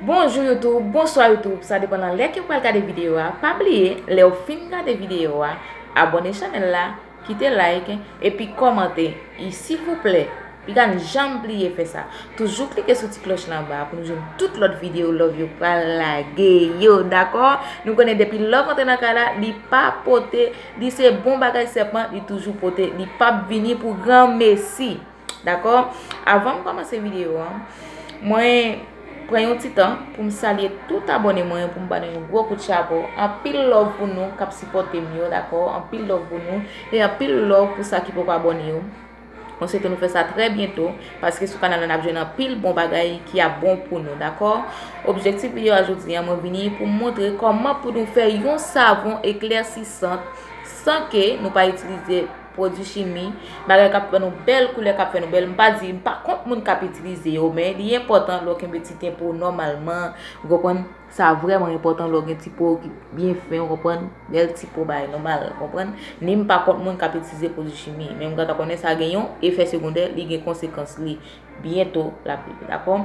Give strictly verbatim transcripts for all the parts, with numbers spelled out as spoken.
Bonjou YouTube, bonswa YouTube, sa depann nan lè ke w pral gade videyo a. Pa bliye, lè w fin gade videyo a, abòne chanèl la, kite like, epi kòmante. E silvouplè, piga n janm bliye fè sa. Toujou klike sou ti klòch lan anba pou nou jwenn tout lòt videyo love yo pral lage yo, dakò? Nou konnen depi love antre nan kay la, li pa pote, li se bon bagay sèlman, li toujou pote, li p ap vini pou granmesi. Dakò? Avan m kòmanse videyo an, mwen pran yon ti tan pou m salye tout abòne mwen, pou m ba nou yon gwo kout chapo. Anpil love pou nou k ap sipòte m yo, dakò? Anpil love pou nou e anpil love pou sa ki poko abòne yo. Mwen swete nou fè sa trè byento, paske sou kanal la n ap jwenn anpil bon bagay ki ap bon pou nou, dakò? Objektif videyo a jodi a, mwen vini pou m montre kòman pou nou fè yon savon eklèsisan san ke nou pa itilize pwodui chimi, bagay k ap ban nou bèl koulè, k ap fè nou bèl. M pa di, m pa kont moun k ap itilize yo, men li enpòtan lè w kenbe ti ten po w nòmalman, ou konprann? Sa vrèman enpòtan lè w gen ti po ki byen fen, ou konprann? Bèl ti po bagay nòmal, ou konprann? Ni m pa kont moun k ap itilize pwodui chimi, men m gentan konnen sa gen yon efè segondè, li gen konsekans li. Byento l ap rive, dakò?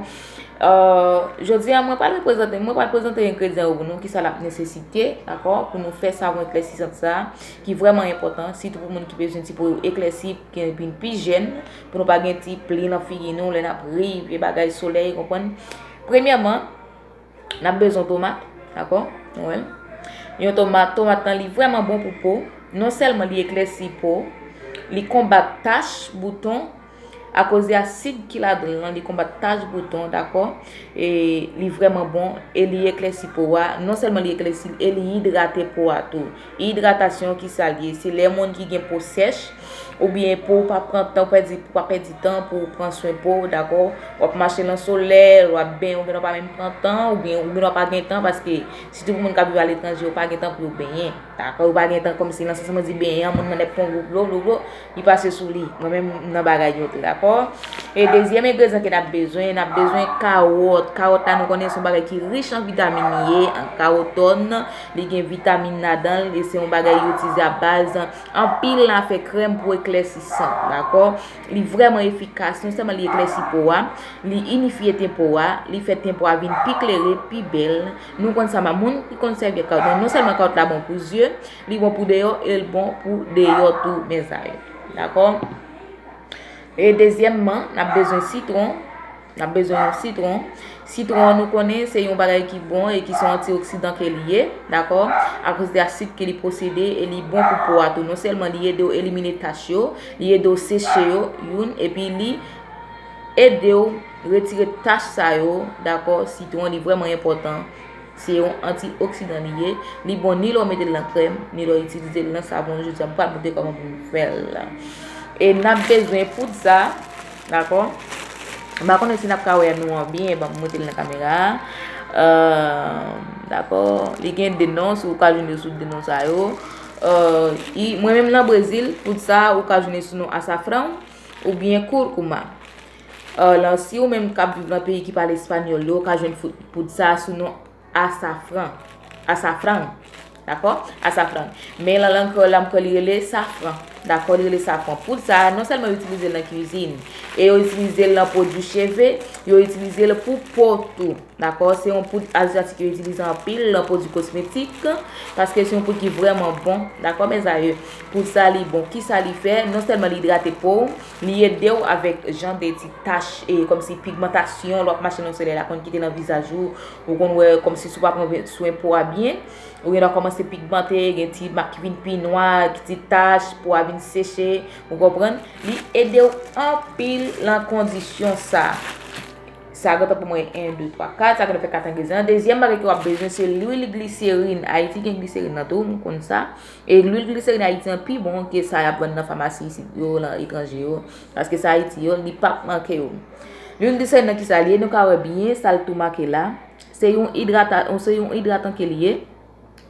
Euh, jodi a, mwen pral reprezante, mwen pral prezante engredyan yo pou nou, kisa l ap nesesite, dakò? Pou nou fè savon eklèsisan sa, ki vrèman enpòtan, sitou pou moun ki bezwen ti po yo eklèsi, ki vin pi jèn, pou nou pa gen ti pli nan figi nou, lè n ap ri, vye bagay solèy, konprann? Premyèman, n ap bezwen tomat, dakò? Nou wè l. Yon tomat, tomat lan li vrèman bon pou po. Non sèlman li eklèsi po, li konbat tach, bouton, akoz de asid ki ladan l lan, li konbat tach, bouton, dakò? E li vrèman bon, e li eklèsi po a. Non sèlman li eklèsi l, e li idrate po a tou. Idratasyon, kisa l ye? Se lè moun ki gen po sèch, oubyen pou w pa pran tan, w pèdi, pou w pa pèdi tan pou w pran swen po w, dakò? W ap mache nan solèy, w ap benyen, oubyen w pa menm pran tan, oubyen, oubyen w pa gen tan, paske sitou pou moun k ap viv aletranje, yo pa gen tan pou yo benyen, dakò? Yo pa gen tan kòmsi nan sans mwen di benyen an, moun nan nèk pran gwo dlo, dlo, dlo, li pase sou li. Mwen menm, m nan bagay yo tou, dakò? E dezyèm engredyan ke n ap bezwen, n ap bezwen kawòt. Kawòt la, nou konnen se yon bagay ki rich an vitamin li ye, an kawotòn, li gen vitamin ladan l, e se yon bagay yo itilize a baz anpil nan afè krèm pou eklèsisan, dakò? Li vrèman efikas, non sèlman li eklèsi po a, li inifye ten po a, li fè ten po a vin pi klere, pi bèl. Nou konn sa, moun ki konn sèvi ak kawòt, non sèlman kawòt la bon pou zye, li bon pou deyò, e l bon pou deyò tou, mezanmi. Dakò? E dezyèmman, n ap bezwen sitwon. N ap bezwen yon sitwon. Sitwon an, nou konnen se yon bagay ki bon e ki se yon antioksidan ke li ye, dakò? Akoz de asid ke li posede e li bon pou po a tou. Non sèlman li ede w elimine tach yo, li ede w seche yo, youn, epi li ede w retire tach sa yo, dakò? Sitwon li vrèman enpòtan. Se yon antioksidan li ye. Li bon ni lè w mete l nan krèm, ni lè w itilize l nan savon. Jodi a, m pral montre kòman pou m fè l. E n ap bezwen poud sa, dakò? M pa konnen si n ap ka wè non an byen, ban m montre l nan kamera a. Euh, dakò? Li gen de non, si w ka jwenn yo sou de non sa yo. Euh, i, mwen menm nan Brezil, poud sa, ou ka jwenn li sou non asafran oubyen kurkuma. Euh, lan, si ou menm k ap viv nan peyi ki pale espanyòl yo, ou ka jwenn fou-, poud sa sou non asafran. Asafran. Dakò? Asafran. Men lan lang kreyòl la, m kwè li rele safran. Dakò? Li rele safran. Poud sa, non sèlman yo itilize l nan kwizin, e yo itilize l nan pwodui cheve, yo itilize l pou po tou. Dakò? Se yon poud azyatik yo itilize anpil nan pwodui kosmetik, paske se yon poud ki vrèman bon. Dakò, mezanmi? Poud sa, li bon. Kisa li fè? Non sèlman li idrate po w, li ede w avèk jan de ti tach, e kòmsi pigmantasyon, lè w ap mache nan solèy la, konn kite nan vizaj ou, ou konn wè kòmsi si w pa pran swen po a byen, ou gen dwa kòmanse pigmante, gen ti mak ki vin pi nwa, ti tach, po a vin seche, ou konprann? Li ede w anpil nan kondisyon sa. Sa gentan pou mwen en, de, twa, kat, sa gentan fè kat engredyan. Dezyèm bagay ke w ap bezwen, se lwil gliserin. Ayiti gen gliserin nan tou, m konn sa. E lwil gliserin Ayiti an pi bon ke sa y ap vann nan famasi isit yo, nan etranje yo. Paske sa Ayiti yo, li p ap manke yo. Lwil gliserin nan kisa li ye? Nou ka wè byen sa l tou make la. Se yon idrata-, se yon idratan ke li ye.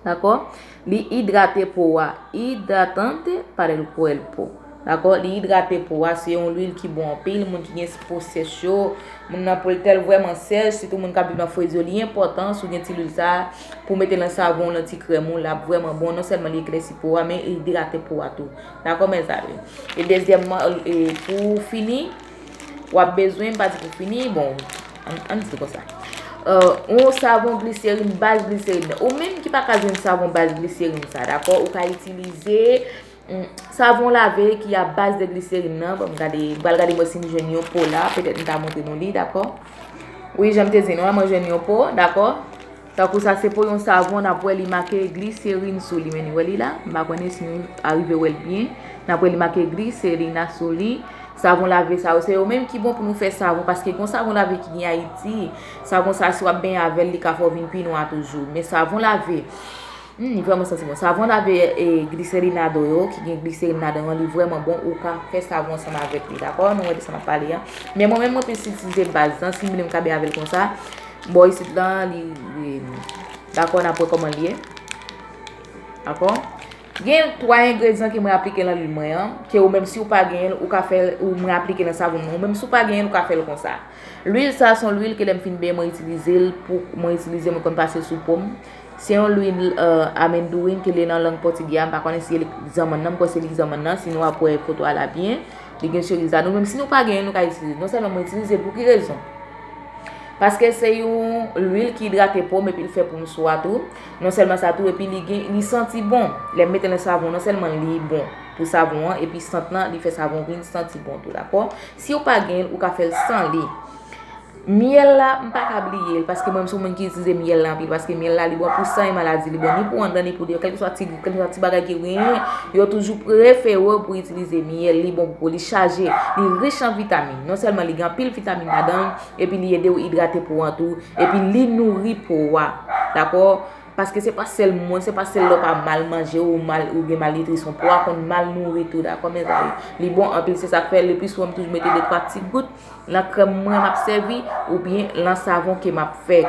Dakò? Li idrate po a. Hidratante para el cuerpo. Dakò? Li idrate po a. Se yon lwil ki bon anpil. Moun ki gen po sèch yo, moun nan po l tèl vrèman sèch, sitou moun k ap viv nan frezyo, li enpòtan si w gen ti lwil sa a pou w mete nan savon w, nan ti krèm ou, l ap vrèman bon. Non sèlman li eklèsi po a, men li idrate po a tou. Dakò, mezanmi? E dezyèmman, e pou fini, w ap bezwen, m pa di pou fini, bon, ann, ann di l konsa. Euh, yon savon gliserin, baz gliserin nan. Ou menm ki pa ka jwenn savon baz gliserin sa, dakò? Ou ka itilize, mm, savon lave ki a baz de gliserin nan. Bon, m gade, m pral gade mwen si m jwenn yon po la, petèt m ta montre nou li, dakò? Wi, jan m te di nou an, mwen jwenn yon po, dakò? Tankou sa se po yon savon, n ap wè li make gliserin sou li, men nou wè li la, m pa konnen si nou arive wè l byen. N ap wè li make gliserina sou li. Savon lave sa yo, se yo menm ki bon pou nou fè savon, paske gon savon lave ki gen Ayiti. Savon sa, si w ap benyen avè l, li ka fè w vin pi nwa toujou. Men savon lave, hmm, li vrèman santi bon. Savon lave, e, gliserina do yo, ki gen gliserin ladan an, li vrèman bon, ou ka fè savon ansanm avèk li, dakò? Nou wè de sa m ap pale an. Men mwen menm, mwen plis itilize baz lan, si m vle m ka benyen avè l konsa. Bò isit lan, li, li, dakò, n ap wè kòman li ye. Dakò? Gen twa engredyan ke mwen aplike nan lwil mwen an, ke ou menm si ou pa genyen l, ou ka fè l, ou mwen aplike nan savon mwen. Ou menm si ou pa genyen l, ou ka fè l konsa. Lwil sa a se yon lwil ke lè m fin benyen, mwen itilize l pou, mwen itilize, mwen konn pase l sou po m. Se yon lwil, euh, amendouin ke li nan lang pòtigè a, m pa konnen si se lik zanmann nan, m kwè se lik zanmann nan, sinon w ap wè foto a la byen. Li gen cheriz ladan l. Ou menm si nou pa genyen l, nou ka itilize l. Non sèlman mwen itilize l, pou ki rezon? Paske se yon lwil ki idrate po m epi l fè po m swa tou. Non sèlman sa tou, epi li gen, li santi bon. Lè m mete l nan savon, non sèlman li bon pou savon an, epi sant lan, li fè savon vin santi bon tou, dakò? Si w pa gen l, ou ka fè l san li. Myèl la, m pa ka bliye l, paske mwen, m se yon moun ki itilize myèl la anpil, paske myèl la, li bon pou san e maladi, li bon ni pou anndan, ni pou deyò, kèlkeswa ti grip, kèlkeswa ti bagay ke w genyen, yo toujou prefere w pou w itilize myèl, li bon pou po, li chaje, li rich an vitamin. Non sèlman li gen anpil vitamin ladan l, epi li ede w idrate po an tou, epi li nouri po a, dakò? Paske se pa sèl mwen, se pa sèl lè w pa mal manje ou mal, ou gen malnitrisyon, po a konn mal nouri tou, dakò, mezanmi? Li bon anpil, se sa k fè le pli souvan m toujou mete de twa ti gout nan krèm mwen m ap sèvi, oubyen nan savon ke m ap fè.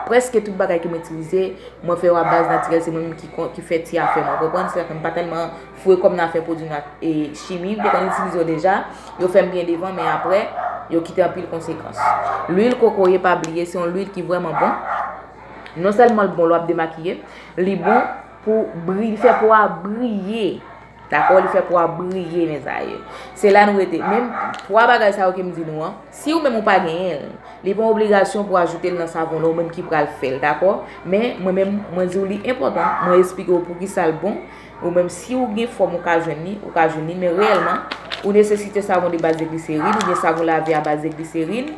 Prèske tout bagay ke m itilize, mwen fè yo a baz natirèl, se mwen menm ki kon, ki fè ti afè mwen, w konprann? Se sa k fè m pa tèlman foure kò m nan afè pwodui nat-, e, chimik, m te konn itilize yo deja, yo fè m byen devan, men apre, yo kite anpil konsekans. Lwil kokoye, pa bliye, se yon lwil ki vrèman bon. Non sèlman l bon lè w ap demakiye, li bon pou bri-, li fè po a briye. Dakò? Li fè po a briye, mezanmi. Se la nou rete. Menm twa bagay sa yo ke m di nou an, si ou menm ou pa genyen l, li pa yon obligasyon pou w ajoute l nan savon lan, ou menm ki pral fè l, dakò? Men, mwen menm, mwen di w li enpòtan, mwen esplike w poukisa l bon. Ou menm, si ou gen fòm, ou ka jwenn li, ou ka jwenn li, men reyèlman, ou nesesite savon de baz de gliserin, oubyen savon lave a baz de gliserin,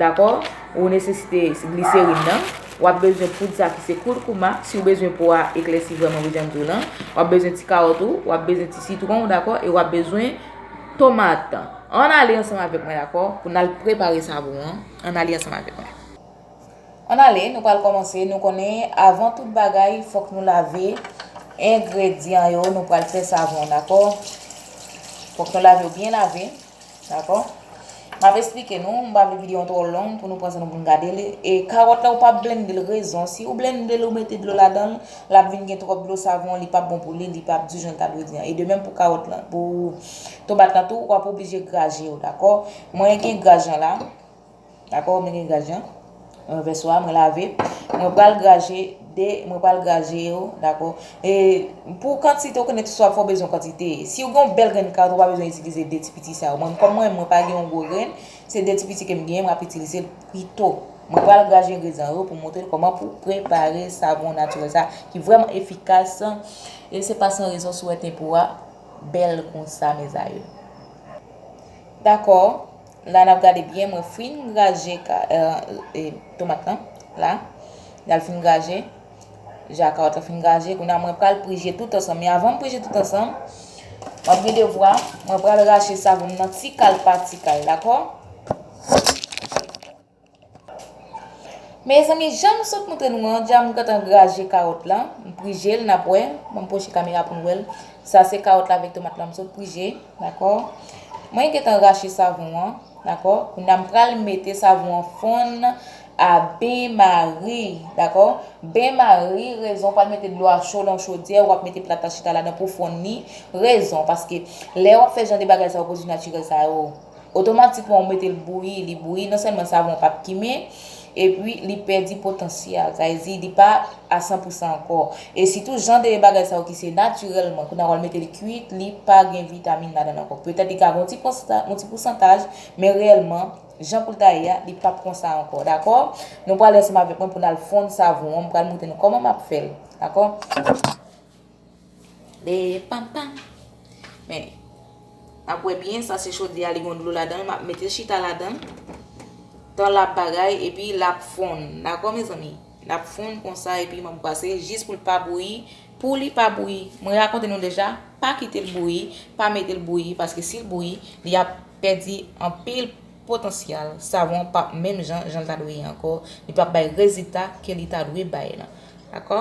dakò? Ou nesesite gliserin nan, w ap bezwen poud sa ki se kourkouma, si w bezwen po a eklèsi vrèman, jan m di w lan, w ap bezwen ti kawòt ou, w ap bezwen ti sitwon w, dakò? E w ap bezwen tomat. Ann ale ansanm avèk mwen, dakò? Pou n al prepare savon an, ann ale ansanm avèk mwen. Ann ale, nou pral kòmanse. Nou konnen, avan tout bagay, fòk nou lave engredyan yo, nou pral fè savon, dakò? Fòk nou lave yo byen lave, dakò? M ap esplike nou, m pa vle videyo an twò long pou nou pran san nou pou n gade l. E kawòt la, ou pa blende l, rezon. Si ou blende l, ou mete dlo ladan l, l ap vin gen twòp dlo savon, li p ap bon pou li, li p ap di jan l ta dwe di an. E de menm pou kawòt lan, pou tomat lan tou, w ap oblije graje yo, dakò? Mwen gen graj lan la. Dakò, mwen gen graj lan. Mwen vè swa, mwen lave. Mwen pral graje de, mwen pral graje yo, dakò. E pou kantite, ou konnen tout sa w ap fè, w bezwen kantite. Si w gen yon bèl grenn kawòt, ou pa bezwen itilize de ti piti sa yo. Mwen, kòm mwen, mwen pa gen yon gwo grenn, se de ti piti ke m genyen, m ap itilize l pito. Mwen pral graje engredyan yo pou montre l kòman pou prepare savon natirèl sa, ki vrèman efikas. E se pa san rezon si w wè tempo a bèl konsa, mezanmi. Dakò. La n ap gade byen, mwen fin graje ka, e, e, tomat lan, la. L al fin graje. Ja kawòt lan fin graje. Kounye a mwen pral prije tout ansanm. Men avan m prije tout ansanm, m ap gen devwa, mwen pral rache savon m nan ti kal pa ti kal, dakò? Mezanmi, jan m sot montre nou an, dja m gentan graje kawòt lan. M prije l, n ap wè. Ban m pwoche kamera pou n wè l. Sa se kawòt la avèk tomat lan m sot prije, dakò? Mwen gentan rache savon an, dakò? Kounye a m pral mete savon an fonn a benmari, dakò? Benmari, rezon pral mete dlo a cho nan chodyè, w ap mete plat la chita ladan pou fonn li. Rezon, paske lè w ap fè jan de bagay sa yo, pwodui natirèl sa yo, otomatikman, ou mete l bouyi, li bouyi, non sèlman savon an p ap kimen, epi li pèdi potansyèl, sa vle di li pa a san pou san ankò. E sitou, jan de bagay sa yo ki se natirèlman, kounye a w al mete l kwit, li pa gen vitamin ladan l ankò. Petèt li ka gen yon ti pousa-, yon ti pousantaj, men reyèlman, jan pou l ta ye a, li p ap konsa ankò, dakò? Nou pral ansanm avèk mwen pou n al fonn savon an, m pral montre nou kòman m ap fè l, dakò? De pam pam. Men, n ap wè byen, sa se chodyè a, li gon dlo ladan l, m ap mete l chita ladan l. Tan l ap bagay, epi l ap fonn, dakò, mezanmi? L ap fonn konsa, epi m ap brase jis pou l pa bouyi. Pou li pa bouyi, mwen rakonte nou deja, pa kite l bouyi, pa mete l bouyi, paske si l bouyi, li ap pèdi anpil potansyèl. Savon an p ap menm jan, jan l ta dwe ye ankò, li p ap bay rezilta ke li ta dwe bay lan. Dakò?